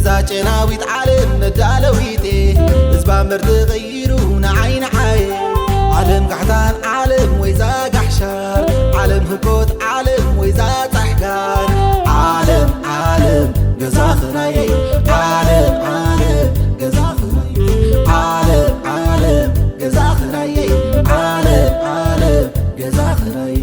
እዛ ጨናዊት ዓለም መዳለዊቴ፣ ህዝባ እምበር ተቐይሩ ንዓይ ንዓየ። ዓለም ጋሕታን ዓለም ወይዛ ጋሕሻር፣ ዓለም ህኮት ዓለም ወይዛ ጻሕጋር። ዓለም ዓለም ገዛ ኽራየ፣ ዓለም ዓለም ገዛ ኽራየ፣ ዓለም ዓለም ገዛ ኽራየ፣ ዓለም ዓለም ገዛ ኽራየ።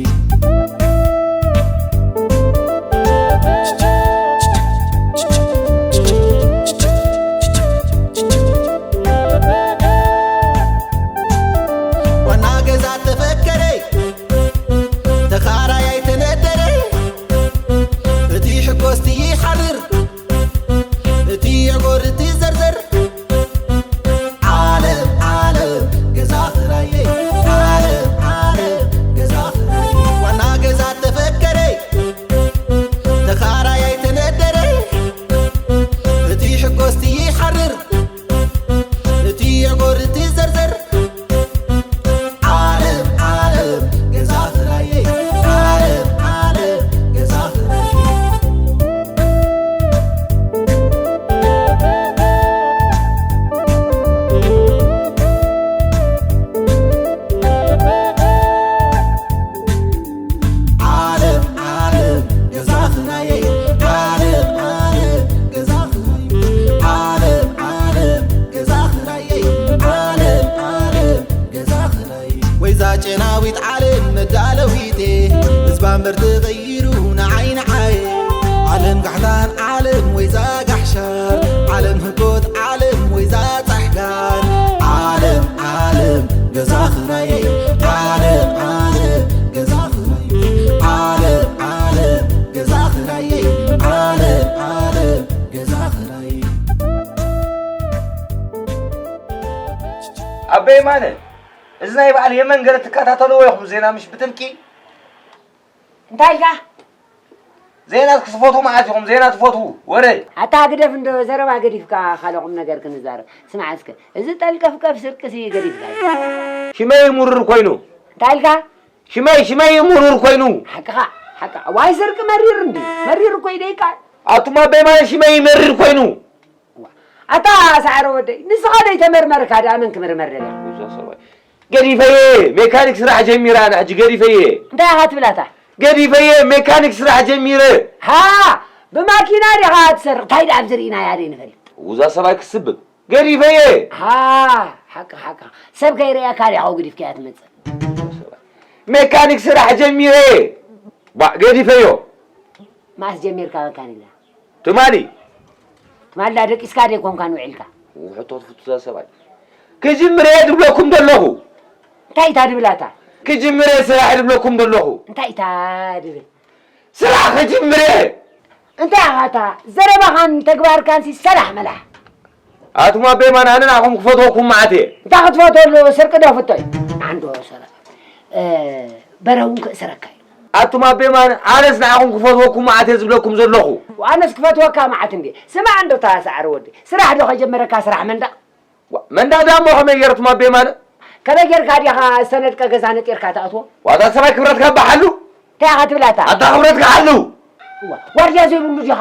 ዋና ገዛ ተፈከረ፣ ተኻራያይ ተነደረ፣ እቲ ሕጎስቲ ይሓርር፣ እቲ የጎር እቲ ዘርዘር። ዓለም ዓለም ገዛ ኽራየ፣ ዓለም ዓለም ገዛ ኽራየ። ዋና ገዛ ተፈከረ፣ ተኻራያይ ተነደረ፣ እቲ ሕጎስቲ ይሓርር፣ እቲ የጎር እቲ ዘርዘር። ዓለም ዓለም ገዛ ኽራየ፣ ዓለም ዓለም ገዛ ኽራየ። ዓለም ዓለም ገዛ ኽራየ፣ ዓለም ዓለም ገዛ ኽራየ፣ ዓለም ዓለም ገዛ ኽራየ፣ ዓለም ዓለም ገዛ ኽራየ። ወይዛ ጨናዊት ዓለም መዳለዊቴ፣ ህዝባ እምበር ተቐይሩ ንዓይ ንዓየ። ዓለም ጋሕታን ዓለም ወይዛ ጋሕሻር፣ ዓለም ህኮት ዓለም ወይዛ ጻሕጋር። ዓለም ዓለም ገዛ ኽራየ፣ ዓለም ዓለም ገዛ ኽራየ፣ ዓለም ዓለም ገዛ ኽራየ፣ ዓለም ዓለም ገዛ ኽራየ። ኣበይ ማነ? እዚ ናይ በዓል የመን ገለ ትከታተልዎ ኢኹም ዜና ምሽ ብጥልቂ? እንታይ ኢልካ? ዜና ክትፈትዉ መዓት ኢኹም ዜና ትፈትዉ? ወረ። ኣታ ግደፍ እንዶ ዘረባ ገዲፍካ ካልእ ቁም ነገር ክንዛረብ። ስማዕ እስከ፣ እዚ ጠልቀፍቀፍ ስርቅሲ ገዲፍካ። ሽመይ ምሩር ኮይኑ። እንታይ ኢልካ? ሽመይ፣ ሽመይ ምሩር ኮይኑ። ሓቅኻ፣ ሓቅኻ። ዋይ ስርቂ መሪር እንዲ። መሪር እኮ እዩ ደይቃ። ኣቱም ኣበይ ማለት ሽመይ መሪር ኮይኑ። ዋ፣ ኣታ ሳዕረ ወደይ፣ ንስኻ ደይ ተመርመርካ ደኣ መን ክምርመር ደልያ? እዛ ሰብኣይ። ገዲፈየ፣ ሜካኒክ ስራሕ ጀሚረ ኣነ ሕጂ ገዲፈየ። እንታይ ኢኻ ትብል ኣታ? ገዲፈየ፣ ሜካኒክ ስራሕ ጀሚረ። ሃ፣ ብማኪና ዲኻ ትሰርቕ? እንታይ ደኣ ኣብዚ ርኢናያ ደይ ንፈልጥ? እዛ ሰብኣይ ክስብብ። ገዲፈየ። ሃ፣ ሓቂ፣ ሓቂ። ሰብ ከይርእየካ ዲኻ ገዲፍካያ ትመጽእ? ሜካኒክ ስራሕ ጀሚረ። ባ፣ ገዲፈዮ። መዓስ ጀሚርካ መካኒክ? ትማሊ። ትማሊ ዳ ደቂስካ ደይኮንካን ውዒልካ? ሕቶ ትፍቱ እዛ ሰብኣይ። ክጅምር እየ ድብለኩም ደለኹ። እንታይ እታ ድብል ኣታ? ክጅምር እየ ስራሕ ድብለኩም ደለኹ። እንታይ እታ ድብል? ስራሕ ክጅምር እየ። እንታይ ኢኻ እታ ዘረባኻን ተግባርካንሲ ሰላሕ መላሕ? ኣቱም ኣቦይ ማን ኣነ ንዓኹም ክፈትወኩም መዓት እየ። እንታይ ክትፈትወሉ ስርቂ ዶ ፍቶ እዩ? ዓንዶ ሰረቐ። እ፣ በረ እውን ክእስረካ እዩ። ኣቱም ኣቦይ ማን ኣነስ ንዓኹም ክፈትወኩም መዓት እየ ዝብለኩም ዘለኹ። ኣነስ ክፈትወካ መዓት እንዴ? ስማዕ እንዶ እታ ሳዕሪ ወዲ። ስራሕ ዶ ከጀመረካ ስራሕ መንደቕ? ዋ፣ መንደቕ ዳሞ ከመይ ገይረ ኣቱም ኣቦይ ማን? ከመይ ጌርካ ዲኻ ዝተነድቀ ገዛ ነጢርካ ትኣትዎ? ዋታ ሰማይ ክብረትካ በሓሉ። እንታይ ኢኻ ትብላታ? ኣታ ክብረትካ ሓሉ። ዋ፣ ዋርድያ ዘይብሉ ዲኻ፣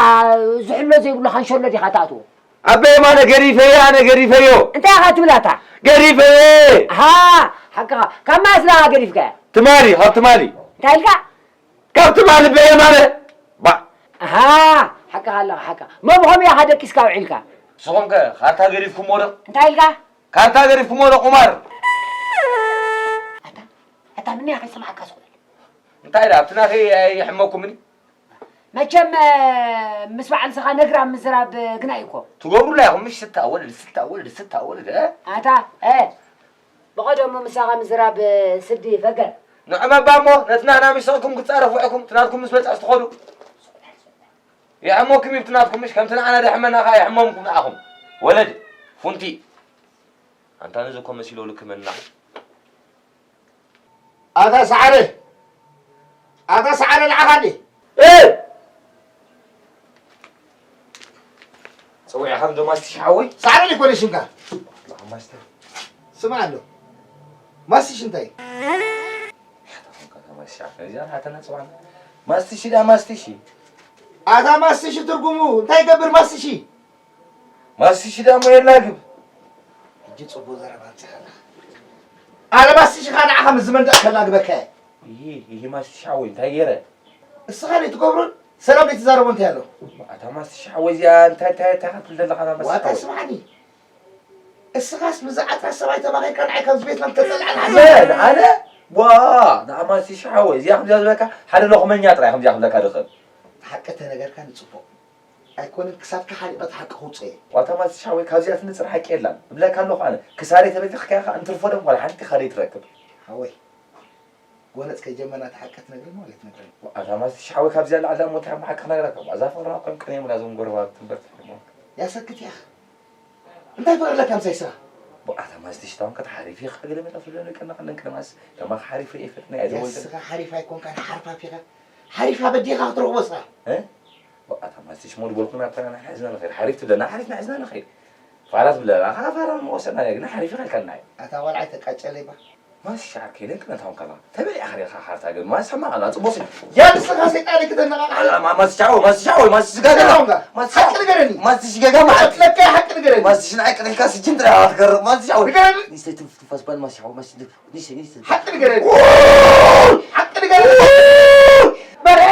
ዝሕሎ ዘይብሉ ካንሸሎ ዲኻ ትኣትዎ? ኣበይ ማነ ገዲፈዮ፣ ኣነ ገዲፈዮ። እንታይ ኢኻ ትብላታ? ገዲፈዮ። ኣሃ፣ ሓቅኻ። ካብ መዓስ ኢኻ ገዲፍካያ? ትማሊ፣ ካብ ትማሊ። እንታይ ኢልካ? ካብ ትማሊ በየ ማነ። ባ። ኣሃ፣ ሓቅኻ ኣለኻ፣ ሓቅኻ። መብኾም ኢኻ ደቂስካ ውዒልካ። ንስኹም ከ ካርታ ገዲፍኩምዎ ዶ? እንታይ ኢልካ? ካርታ ገዲፍኩምዎ ዶ ቁማር? ኣታ፣ ኣታ ምንያ ከይሰማዕካ ስቕ በል። እንታይ ደኣ፣ ኣብቲ ናተይ ኣይሕመኩምኒ? መቸም፣ እ፣ ምስ በዓል ስኻ ነግራ ምዝራብ፣ እ፣ ግናይ እኮ። ትገብሩላ ኢኹም፣ ምሽ ስታ ወለድ፣ ስታ ወለድ፣ ስታ ወለድ፣ እ? ኣታ፣ እ፣ ብቐደሙ ምሳኻ ምዝራብ፣ እ፣ ስዲ ፈገር። ንዕመባ እሞ፣ ነቲ ናህና ምሽ ስቕኩም ክትጻረፉ ውዕኩም፣ እቲ ናትኩም ምስ በጽሐ ትኸዱ። የሕመኩም እዩ፣ እቲ ናትኩም ምሽ፣ ከምቲ ንዓና ደሕመና ኸኣ የሕመምኩም ንዓኹም። ወለድ፣ ፉንቲ። ኣንታ ነዚ እኮ መሲሎ ልክመና። ኣታ ሰዓረ፣ ኣታ ሰዓረ ንዓኻ እንዴ? እ! ጸዊዕኻ እንዶ ማስቲሽ ሓወይ? ሰዓረ ዲኮ ሽምካ? ማስቲሽ። ስማዕ ኣሎ። ማስቲሽ እንታይ? ማስቲሽ፣ እዚኣ ናተና ጽዋዕና። ማስቲሽ ዳ ማስቲሽ። ኣታ ማስቲሽ ትርጉሙ እንታይ ይገብር ማስቲሽ? ማስቲሽ ደሞ የላግብ። ሕጂ ጽቡቕ ዘረባ ኣምጺኻ ኣለኻ። ኣነ ማስቲሽ ኸኣ ንዓኻ ምስ ዝመንደቕ ከላግበካ እየ። ይሂ፣ ይሂ ማስቲሽ ሓወይ፣ እንታይ ገይረ? እስኻ ዘይትገብሮን ሰላም ዘይትዛረቦ እንታይ ኣሎ? ኣታ ማስቲሽ ሓወይ፣ እዚኣ እንታይ፣ እንታይ፣ እንታይ ክትብል ዘለኻ ኣታ ማስቲሽ ዋታ ሓወይ? ስምዓኒ። እስኻስ ብዛዕባ ሰብኣይ ተባኺርካ ንዓይ ካብዚ ቤትና ምተጸልዓን ሓሳብ መን? ኣነ? ዋ፣ ንዓ ማስቲሽ ሓወይ፣ እዚኣ ከምዚኣ ዝበለካ ሓደ ሎኽመኛ ጥራይ ከምዚኣ ክብለካ ዝኽእል። ሓቂ ተነገርካ ንጽቡቕ። ኣይኮነን ክሳብካ ሓሊቐ እቲ ሓቂ ክውጽእ እየ። ዋታ ማስቲሽ ሓወይ፣ ካብዚኣ ትንጽር ሓቂ የላን። እብለካ ኣለኹ ኣነ። ክሳደይ ተበሊዕካ ኢኻ እንትርፎ ደም ዋላ ሓንቲ ኢኻ ዘይትረክብ። ሓወይ፣ ጎነጽ ከይጀመርና እቲ ሓቂ ትነግረኒ ወላ ኣይትነግረኒ? ኣታ ማስቲሽ ሓወይ፣ ካብዚኣ ላዕሊ እሞ እንታይ እሞ ሓቂ ክነግረካ? እዛ ፍቕርና እኮ እዮም ቅንዮም እላ እዞም ጎረባብቲ እምበር ትፈልጥዎ። ያሰክት ኢኻ። እንታይ ፍቕሪ ኣለካ ምሳይ ስኻ? ኣታ ማስቲሽ ታውን ከት ሓሪፍ ኢኻ ገለ መለ ትብለኒ ቀና ቀና ቀደማስ ከማኻ ሓሪፍ ርእየ ይፈልጥኒ ኣይደወልኩን። ያስኻ ሓሪፍ ኣይኮንካን ሓርፋፍ ኢኻ። ሓሪፍ ኣበዲኻ ክትረኽቦ ስኻ። እ? ኣታ ማስቲሽ ሞ ዝበልኩና እኮ ኢና ንሕና ሒዝና ንኸይድ። ሓሪፍ ትብለና፣ ሓሪፍና ሒዝና ንኸይድ። ፋራ ትብለና፣ ኸዓ ፋራ ምወሰድና ኢና፣ ግን ሓሪፍ ኢኻ ኢልካና እዩ። ኣታ ቆልዓ ኣይተቃጨለይ ባ። ማስቲሽ ዓርከይ፣ ደንቅነት ኣሁን ከላ። ተበሊዓ ኸሪኻ ሓርታ ግን፣ ማስ ሕማቕ ኣላ፣ ጽቡቕ ስለ። ያ ንስኻ ሰይጣን ክትነቓቕ። ኣላ፣ ማ-፣ ማስቲሽ ዓወ፣ ማስቲሽ ዓወ፣ ማስቲሽ ጋጋ። ሰላም ጋር። ማስቲሽ ዓወ። ሓቂ ንገረኒ። ማስቲሽ ጋጋ፣ ማስቲሽ ለካ ሓቂ ንገረኒ። ማስቲሽ ንዓይ ቅድሕካ ስጅን ጥራሕ ኣትገርም፣ ማስቲሽ ዓወ። ንገረኒ። ንስተይ ትንፍትንፋስ ባል ማስቲሽ ዓወ፣ ማስቲሽ ንስተይ፣ ንስተይ። ሓቂ ንገረኒ። ሓቂ ንገረኒ። በርሀ!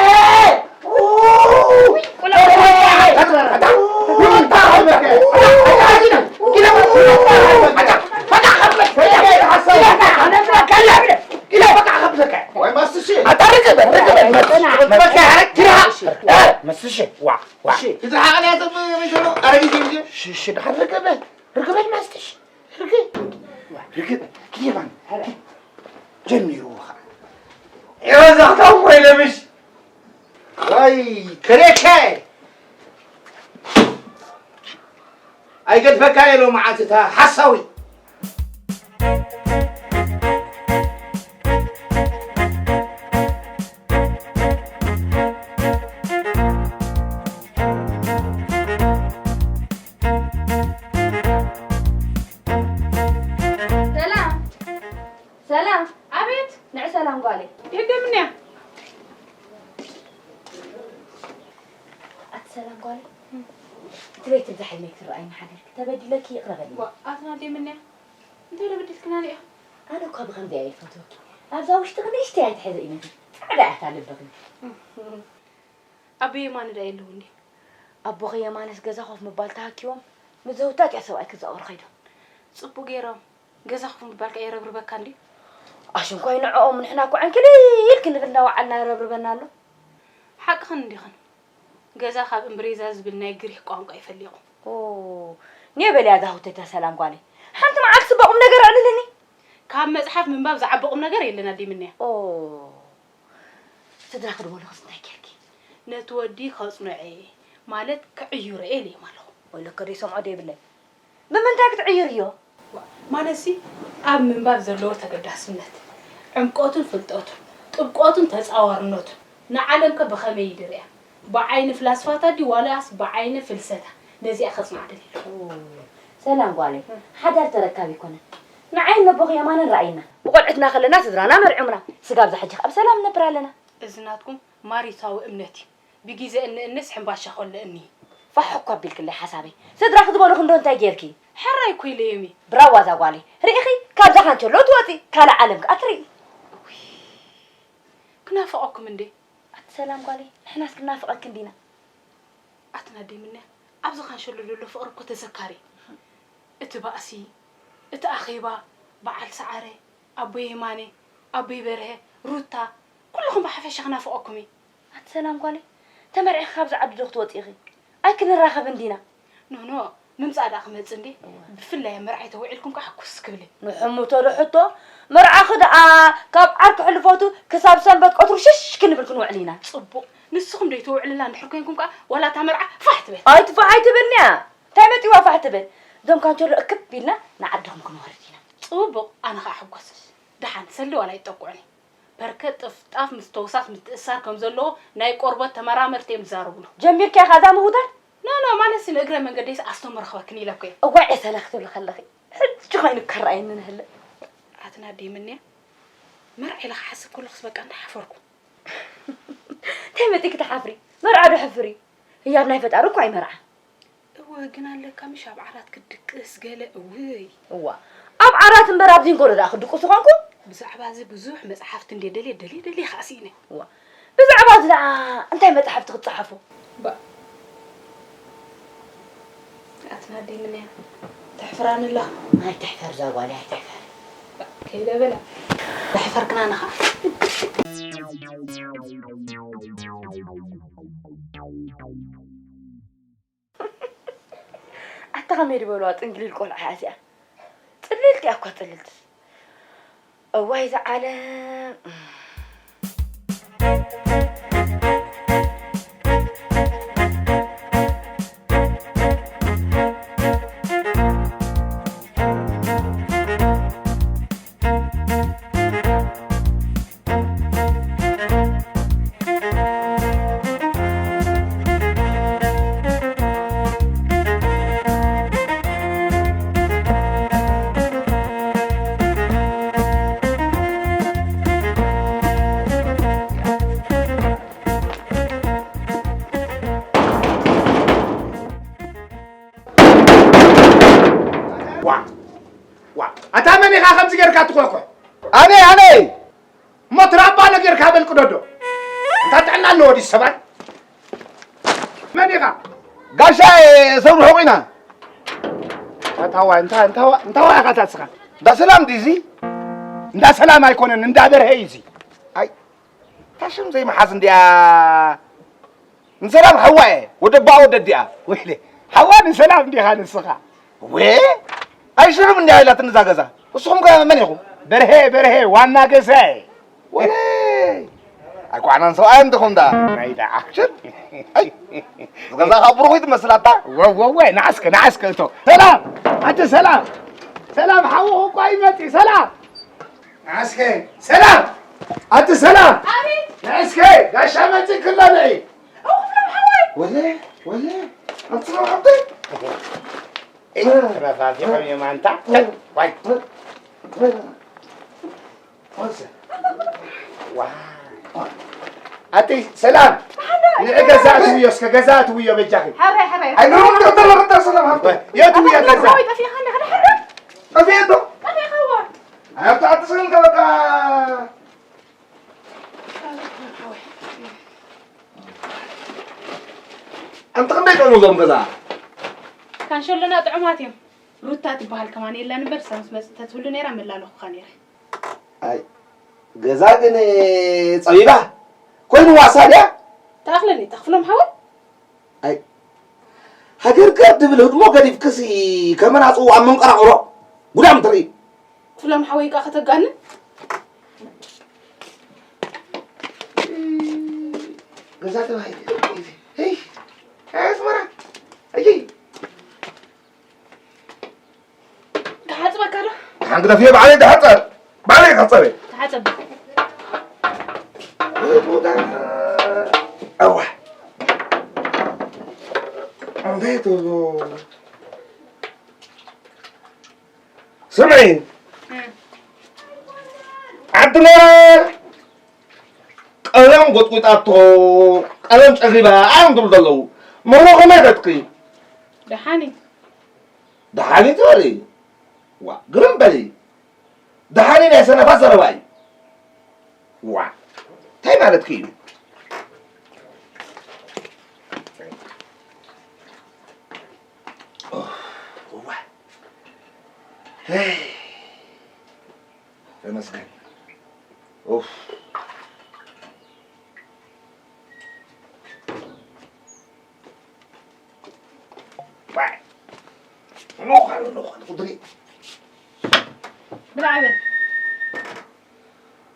ርግብ፣ ርግብ፣ ርግብ፣ ርግብ፣ ርግብ፣ ጀሚርዎ ኸዓ። ይበዛሕካ እኮ ኢለ ምሽ። ወይ ከሌከ! ኣይገድፈካ እየ ሎመዓንቲ እታ ሓሳዊ። ሰላም፣ ሰላም። ኣቤት። ንዒ ሰላም ጓለይ። ይህደምንያ። ኣቲ ሰላም ጓለይ። እቲ ቤት ብዛ ሕልመይ ክትረኣይኒ ሓዲርኪ። ተበዲለኪ ይቕረ በልኒ። ዋ፣ ኣትና ደምንያ። እንታይ ዶ በዲልክናኒ ኢኻ? ኣነ እኳ ብኸምዚ እየ ዝፈትወኪ። ኣብዛ ውሽጥኺ ንእሽተይ ኣይትሕዘኢኒ። ጻዕዳ እያ እታ ልብኺ። ኣቦይ የማነ ደኣ የለውን ድዩ? ኣቦኺ የማነስ ገዛ ኮፍ ምባል ተሃኪዎም፣ ምስ ዘውታት እያ ሰብኣይኪ ክዛወሩ ከይዶም። ጽቡቕ ገይሮም። ገዛ ኮፍ ምባልካ የረብርበካ እንድዩ። ኣሽንኳይ ንዕኦም ንሕና እኮ ዕንክሊል ክንብል እናወዓልና የረብርበና ኣሎ። ሓቅኽን እንዲኽን። ገዛ ካብ እምብሬዛ ዝብል ናይ ግሪክ ቋንቋ እዩ ፈሊቑ። ኦ፣ ኔ በልያ እዛ ሁተታ ሰላም ጓለይ። ሓንቲ መዓልቲ በቑም ነገር ኣዕልልኒ። ካብ መጽሓፍ ምንባብ ዝዓቢ ቁም ነገር የለን ኣደይ ምንያ። ኦ፣ ስድራ ክድወልኽስ እንታይ ጌርኪ? ነቲ ወዲ ከጽንዖ እየ፣ ማለት ክዕይሮ እየ ኢለዮም ኣለኹ። ወይ ለከ ደይ ሰምዖ ደይብለይ። ብምንታይ ክትዕይርዮ? ዋ፣ ማለትሲ ኣብ ምንባብ ዘለዎ ተገዳስነት፣ ዕምቆቱን ፍልጠቱን፣ ጥብቀቱን ተጻዋርነቱን፣ ንዓለምከ ብኸመይ እዩ ድርእያ? ብዓይኒ ፍላስፋታ ድዩ ዋላስ ብዓይኒ ፍልሰታ? ነዚኣ ከጽንዓ ደልየ ኣለኹ። ኦ፣ ሰላም ጓለይ፣ እም። ሓዳር ተረካቢ ኣይኮነን። ንዓይን ነቦኺ የማነን ረኣይና። ብቆልዕትና ከለና ስድራና መርዕዮምና። ስጋብ እዛ ሕጂ ኣብ ሰላም ንነብር ኣለና። እዚ ናትኩም ማሪታዊ እምነት እዩ። ብጊዜ እንእንስ ሕምባሻ ከሎ እኒ። ፋሕ እኮ ኣቢልክለይ ሓሳበይ። ስድራኺ ዝበሉኺ እንዶ እንታይ ጌርኪ? ሕራይ እኮ ኢለዮም እየ። ብራዋ እዛ ጓለይ። ርኢኺ? ካብዛ ካንቸሎ ትወጺ፣ ካልእ ዓለም ከኣ ትርኢ። እውይ፣ ክናፍቐኩም እንዴ? ኣቲ ሰላም ጓለይ፣ ንሕናስ ክንናፍቐኪ እንዲና። ኣትና ደይ ምንያ፣ ኣብዚ ካንሸሎ ዘሎ ፍቕሪ እኮ ተዘካሪ። እቲ ባእሲ፣ እቲ ኣኼባ፣ በዓል ሰዓረ፣ ኣቦይ የማነ፣ ኣቦይ በርሀ፣ ሩታ፣ ኩልኹም ብሓፈሻ ክናፍቐኩም እየ። ኣቲ ሰላም ጓለይ፣ ተመርዒኺ ካብዚ ዓዲ ዶ ክትወፂ ኢኺ? ኣይክንራኸብን ዲና? ኖ፣ ኖ፣ ምምፃእ ደኣ ክመፅእ እንዴ? እወ። ብፍላይ ኣብ መርዓይ ተውዒልኩም ከዓ ሕኩስ ክብል እየ። ንሕምቶ ዶ ሕቶ? መርዓኺ ደኣ ካብ ዓርኪ ሕልፈቱ ክሳብ ሰንበት ቀትሩ ሽሽ ክንብል ክንውዕል ኢና። ፅቡቕ። ንስኹም ደይ ትውዕልላ እንድሕር ኮይንኩም ከዓ ዋላ እታ መርዓ ፋሕ ትበል። ኣይትፋሕ ኣይትበልንያ። እንታይ መፂዋ ፋሕ ትበል? እዞም ካንቸሎ እክብ ኢልና ንዓድኹም ክንወርድ ኢና። ፅቡቕ፣ ኣነ ከዓ ሕጎስ። ደሓን ሰልዲ ዋላ ይጠቁዕኒ። በርከት ጥፍጣፍ ምስ ተውሳስ ምትእሳር ከም ዘለዎ ናይ ቆርበት ተመራመርቲ እዮም ዝዛረቡሉ። ጀሚርክያ እዛ ምህውታት? ኖ፣ ኖ፣ ማለትሲ ንእግረ መንገደይስ ኣስተምህሮ ክበክን ኢለ እኮ እየ። እዋይ፣ ዕሰለ ክትብሊ ከለኺ ሕጂ ኮይኑ ከረኣየኒ ንህለ። ኣትና ደይ ምንያ፣ መርዓ ኢለ ክሓስብ ከለኹስ በቃ እንዳሓፈርኩ። እንታይ መፂ ክትሓፍሪ? መርዓ ዶ ሕፍር እዩ? ህያብ ናይ ፈጣሪ እኮ ኣይመርዓ። እዋ፣ ግን ኣለካ ምሽ ኣብ ዓራት ክድቅስ ገለ እውይ። እዋ ኣብ ዓራት እምበር ኣብ ዚንጎሎ ደኣ ክድቅሱ ኾንኩም? ብዛዕባ እዚ ብዙሕ መጽሓፍቲ እንደ ደልየ ደልየ ደልየ ኸኣ ስኢነ። እዋ ብዛዕባ እዚ ደኣ እንታይ መጽሓፍቲ ክትጸሓፉ? ባ ኣትና ኣደይ ምንያ ተሕፍራኒ ኣለኻ። ኣይትሕፈር እዛ ጓል ኣይትሕፈር። ባ ከይደ በላ ተሕፈርክና ንኻ። ኣታ ከመይ ዝበልዋ ጥንግሊል ቆልዓ እያ እዚኣ። ጽልልቲ እያ እኳ ጽልልቲ። እዋይ እዛ ዓለም። ዋ ዋ ኣታ መን ኢኻ ከምዚ ጌርካ ትኾኾ? ኣነ ኣነ እሞ ትራባ ነገር ካበል ቅደዶ። እንታ ጥዕና ኣለዎ ድዩ ሰብኣይ? መን ኢኻ? ጋሻ ሰብ ርሑቕ ኢና። ታታዋ እንታ እንታዋ እንታዋ ኢኻ ታስኻ? እንዳ ሰላም ድዩ እዚ? እንዳ ሰላም ኣይኮነን እንዳ በርሀ እዩ እዚ። ኣይ ታሽም ዘይመሓዝ እንዲያ ንሰላም ሓዋ እየ ወደ ኣቦኣ ወደ ኣዲኣ። ወይለ ሓዋ ንሰላም እንዲኻ ንስኻ? ወ ኣይሽርም እንዲያ ኢላትኒ እዛ ገዛ። ንስኹም ከ መን ኢኹም? በርሄ በርሄ ዋና ገዛ እየ። ወለ ኣይኳዕናን ሰብኣይ እንዲኹም ዳ ናይ ደኣ ሽር። ኣይ እዚ ገዛ ካብ ብሩኹ ትመስል ኣታ። ወወወ ንዓስከ ንዓስከ እቶ ሰላም ኣቲ ሰላም ሰላም ሓውኹ እኳ ይመጽእ ሰላም ንዓስከ ሰላም ኣቲ ሰላም ኣቤት ንዕስከ ጋሻ መጽእ ክላ ንዒ ወለ ወለ ኣንቲ ሰላም ሓብተይ ተረፋፊ ከም የማንታ ዋይ ወንሰ ዋ ኣቲ ሰላም ንዕ ገዛ ትውዮ እስከ ገዛ ትውዮ በጃኺ ሓራይ ሓራይ ኣይኖርም ተተለረታ ሰላም ሓብተይ የትውዮ ገዛ ጠፊኻ ኣለኻ ድሓር ጠፊኤ ዶ ጠፊኻ ዋ ኣብታ ኣትስእልካ በቃ ኣንቲ ክንደይ ቀኑ እዞም ገዛ ካንሸሎና ጥዑማት እዮም። ሩታ ትበሃል ከማን የላን እምበር፣ እሳ ምስ መጽእ ተትህሉ ነይራ መላለኹኻ ነይረ። ኣይ ገዛ ግን ጸቢባ ኮይኑ ዋሳ ድያ? ተኣኽለኒ ተኽፍሎም ሓወይ። ኣይ ሃገር ከር ድብል ህድሞ ገዲፍክሲ ከመናጽኡ ኣብ መንቀራቕሮ ጉዳም ትርኢ። ክፍሎም ሓወይ ቃ ከተጋንን ገዛ ተባሂሉ። ሄይ ኣስመራ ኣይ ክሓጽበካ ዶ? ሓንቲ ደፊኤ ባዕለይ ድሓጸብ ባዕለይ ክሓጸበ። ተሓጸብ። ኣዋ እንታይ ትብሉ? ስምዒ ዓድና ቀለም ጎጥጒጣቶ ቀለም ጨጊባ ኣዮም ትብሉ ዘለዉ። መሮ ከመይ ከትኪ? ደሓኒ። ደሓኒ ትበሊ? ዋ ግርም በሊ። ደሓኒ ናይ ሰነፋት ዘረባ እዩ። ዋ እንታይ ማለትኪ እዩ? ዋ ተመስገን። ኡፍ። ዋይ። ኖኻል ኖኻል ቁድሪ። ብላዕ በል።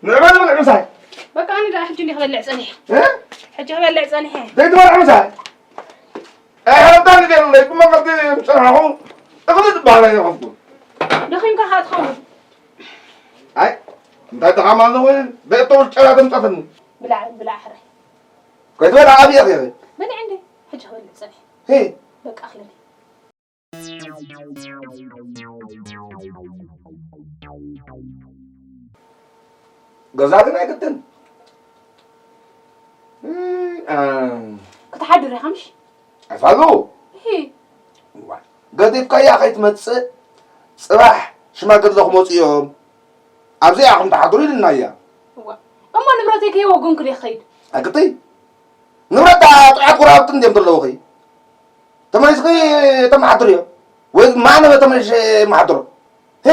ንዕበል ብልዕ ምሳይ። በቃ ኣነ ደኣ ሕጂ እንዲ ክበልዕ ጸኒሐ። እ? ሕጂ ክበልዕ ጸኒሐ። ዘይትበልዕ ምሳይ። ኣይሃብታን ገለይ ብመቐርቲ ምጽናኹ እኽሊ ዝበሃል ኣይረኸብኩን። ደኺምካ ኸኣ ትኸውን። ኣይ እንታይ ድኻም ኣለዎ? በእቶ ውሽጨላ ተምጻትኒ። ብላዕ ብላዕ ሕራይ። ከይትበልዕ ኣብየ ኸይረ። በልዕ እንዴ? ሕጂ ክበልዕ ጸኒሐ። ሄ። በቃ ኣኽለኒ። ገዛ ግን ኣይግድን። እም፣ ኣም። ክትሓድር ኢኻ ምሽ? ኣይፋሉ። እሂ። እዋ፣ ገዲፍካያ ከይትመጽእ ጽባሕ ሽማግለ ክመጹ እዮም። ኣብዚኣ ኢኹም ትሓድሩ ኢልናያ። እዋ፣ እሞ ንብረተይ ከይወገንኩ ድየ ክኸይድ? ኣግጥይ፣ ንብረት ጥዑያት ጎረባብቲ እንድዮም ዘለዉኺ። ተመሊስኪ ተመሓድርዮ። ወይ ድማ ኣነ ተመሊሰ የመሓድሮ። ሄ፣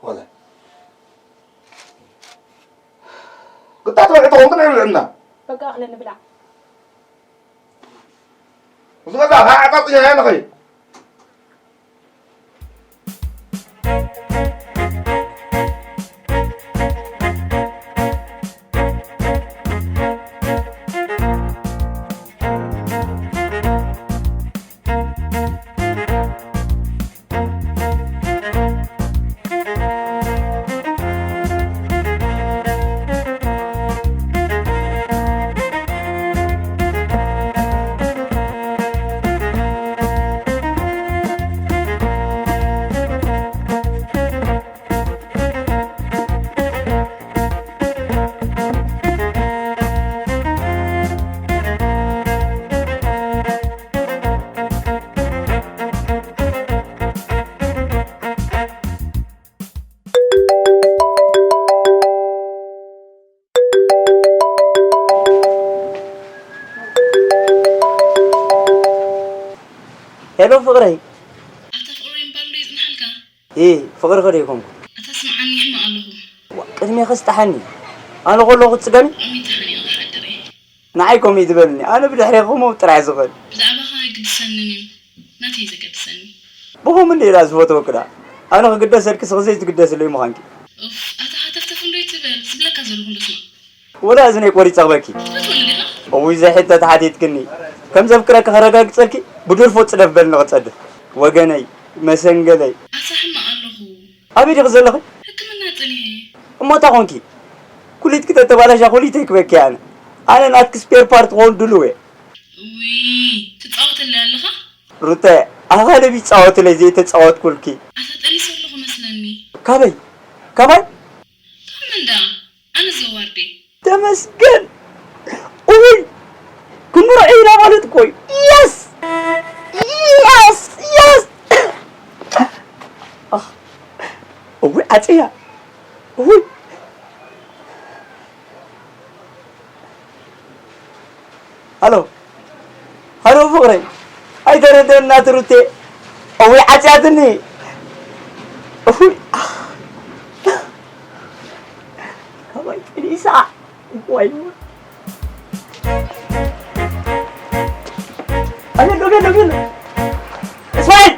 ወላ። ግዳ ትበልዒ ተኾንክን ኣይብልዕና። በቃ፣ እኽሊ ንብላዕ። እዚ ገዛ ከዓ ዓቃጺ እያ ንኸይድ። ሄሎ ፍቕረይ። ኣታ ፍቕረይ ምባል ዶ ይጽንሓልካ? እ፣ ፍቕርኺ ዶ ይኮንኩ? ኣታ ስምዓኒ፣ ይሕመቕ ኣለኹ። ዋ፣ ቅድሜኺ ስጥሓኒ። ኣነ ከለኹ ትጽገሚ? ብጣዕሚ ተሓኒቐ ክሓድር እየ። ንዓይ ከምኡ እዩ ዝበልኒ። ኣነ ብድሕሬኺ ክመውት ጥራሕ ዝኽእል። ብዛዕባኻ ኣይግድሰንን እዩ። ናተይ ዘገድሰኒ። ብኸምኡ እንደ ኢላ ዝፈትወኪ ደኣ። ኣነ ክግደሰልኪ ስኺ ዘይትግደስለይ ምዃንኪ። ኡፍ፣ ኣታ ሃተፍተፍ እንዶ ይትበል፣ ዝብለካ ዘለኹ እንዶ ስማዕ። ወላ እዝነይ ቆሪጸ ክበኪ። ትፈትወኒ ዲኻ? እውይ፣ ዘይሕቶ ተሓቲትክኒ። ከም ዘፍቅረኪ ከረጋግጸልኪ ብድርፎ ጽደፍ በልኒ ክጸድፍ። ወገነይ፣ መሰንገለይ። ኣታ ሕማቕ ኣለኹ። ኣበይ ዲኺ ዘለኺ? ሕክምና ጸኒሐ። እሞ እንታይ ኾንኪ? ኩሊትኪ ተተባላሻ ኩሊተይ ክበኪ ኣነ። ኣነ ናትኪ ስፔር ፓርት ክኾን ድሉው እየ። እውይ፣ ትጻወተለይ ኣለኻ? ሩተ፣ ኣኻልብ ይጻወትለይ ዘይተጻወትኩልኪ። ኣታ ጠኒሰ ኣለኹ መስለኒ። ካበይ? ካባይ? ካብ መን ደኣ? ኣነ ዘዋርዴ። ተመስገን። እውይ፣ ክንምርዖ ኢና ማለት እኮ እዩ። የስ! የስ! የስ! ኣኽ፣ እውይ፣ ዓጽያ። እውይ። ሃሎ፣ ሃሎ ፍቕረይ፣ ኣይተረድአና ትሩቴ። እውይ፣ ዓጽያትኒ። እውይ፣ ካባይ ጠኒሳ። ዋይ። ኣቤሎ፣ ኣቤሎ፣ ኣቤሎ። እስማኤል!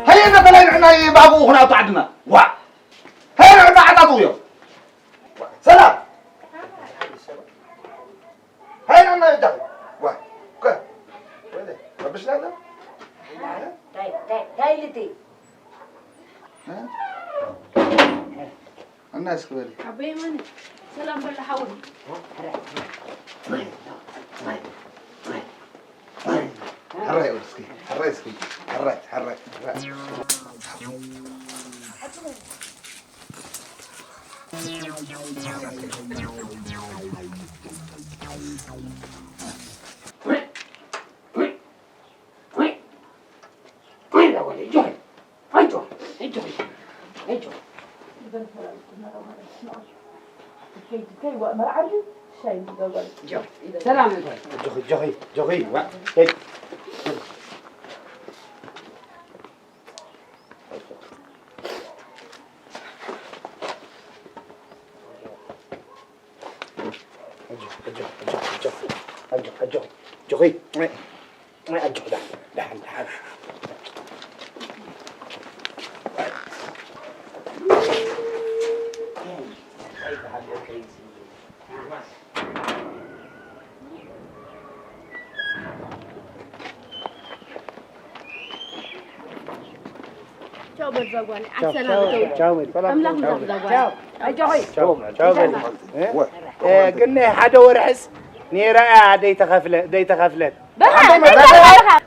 ሃየ፣ ነተላይ ንሕና ብኣግኡ ኹን ኣብቲ ዓድና። ዋ! ሃየ፣ ንሕና ዓጣጥውዮ። ሰላም። ሃይ፣ ናና ይዳኹ። ዋ፣ ከ፣ ወለ፣ ረብሽና ኣሎ? ዳይ፣ ዳይ፣ ዳይ ልቲ። እ? እና እስኪ በል። ኣቦይ የማነ፣ ሰላም በል ሓወይ። ሕራይ፣ እስኪ፣ ሕራይ፣ እስኪ፣ ሕራይ፣ ሕራይ፣ ሕራይ። ሰላም። ጆኺ፣ ጆኺ፣ ጆኺ፣ ዋ፣ ሄይ። ኣጆ፣ ኣጆ፣ ኣጆ፣ ኣጆ፣ ኣጆ፣ ኣጆ፣ ኣጆ፣ ጆኺ፣ ኣጆ፣ ደሓን፣ ደሓን፣ ደሓን። ቻው በል እዛ ጓል፣ ቻው፣ ዓሰላም ቻው፣ ቻው በል። ኣምላኽ ቻው ምሳኻ በል። እዛ ጓል። ቻው። ኣጆኺ። ቻው፣ ቻው በል። እ? እ፣ ግን ሓደ ወርሕስ ነይራ እያ ደይተኸፍለ ደይተኸፍለት። በኻ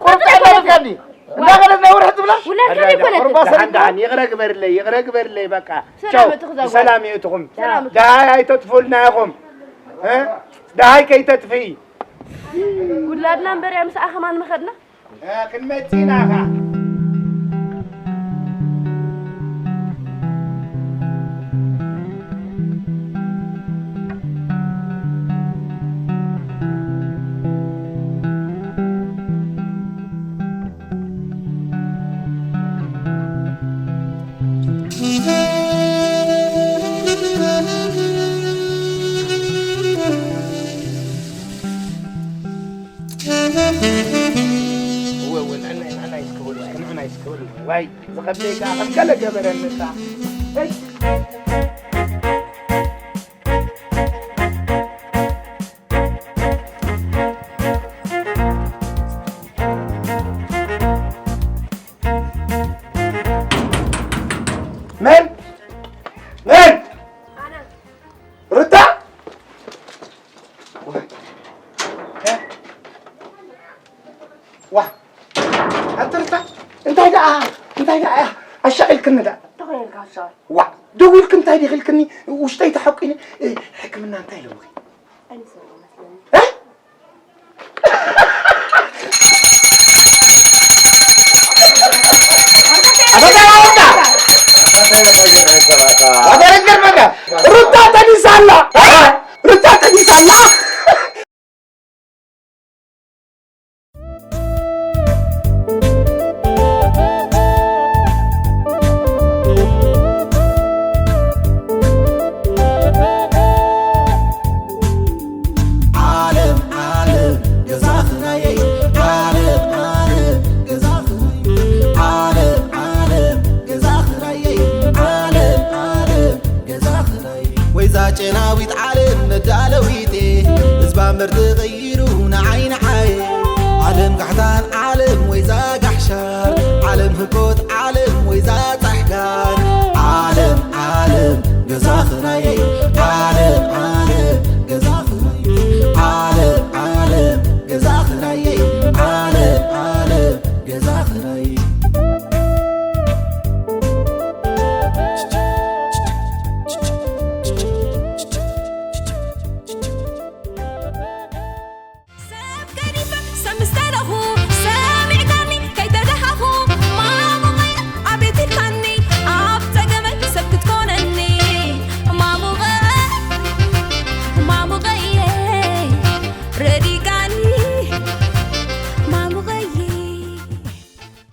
ቁርጣ ይበልካኒ እንዳኸለት ናይ ውርሒ ትብላ ውላድካ ዘይኮነት ቁርባ ሰሪት ደሓን ይቕረ ግበርለይ ይቕረ ግበርለይ በቃ ቻው ሰላም ይእትኹም። ደሃይ ኣይተጥፉልና ኢኹም። ደሃይ ከይተጥፍኢ ውላድና እምበርያ ምስ ኣኸማን መኸድና ክንመጽእ ኢና ኸኣ። እወ እወ ንዕና ንዕና ይስከበሉ እስከ ንዕና ይስከበሉ ዋይ ዝኸብደይ ከኣ ከም ገለ ገበረኒ ከኣ መን መን ሩታ ዋ ኣንተ ሩታ እንታይ ደኣ እንታይ ደኣ ኣሻቒልክኒ ደኣ ዋ ደዊልክ እንታይ ዲኺልክኒ ውሽጠይ ተሓቂኒ ሕክምና እንታይ ኢሎምኺ ሩታ ጠኒሳ ኣላ ሩታ ጠኒሳ ኣላ ወይዛ ጨናዊት ዓለም መዳለዊቴ ህዝባ ምርጥ ቀይሩ ንዓይ ንዓይ ዓለም ጋሕታን ዓለም ወይዛ ጋሕሻር ዓለም ህኮት ዓለም ወይዛ ጻሕጋር ዓለም ዓለም ገዛ ኽራየይ ዓለም ዓለም ገዛ ኽራየይ ዓለም ዓለም ገዛ ኽራየይ ዓለም ዓለም ገዛ ኽራየይ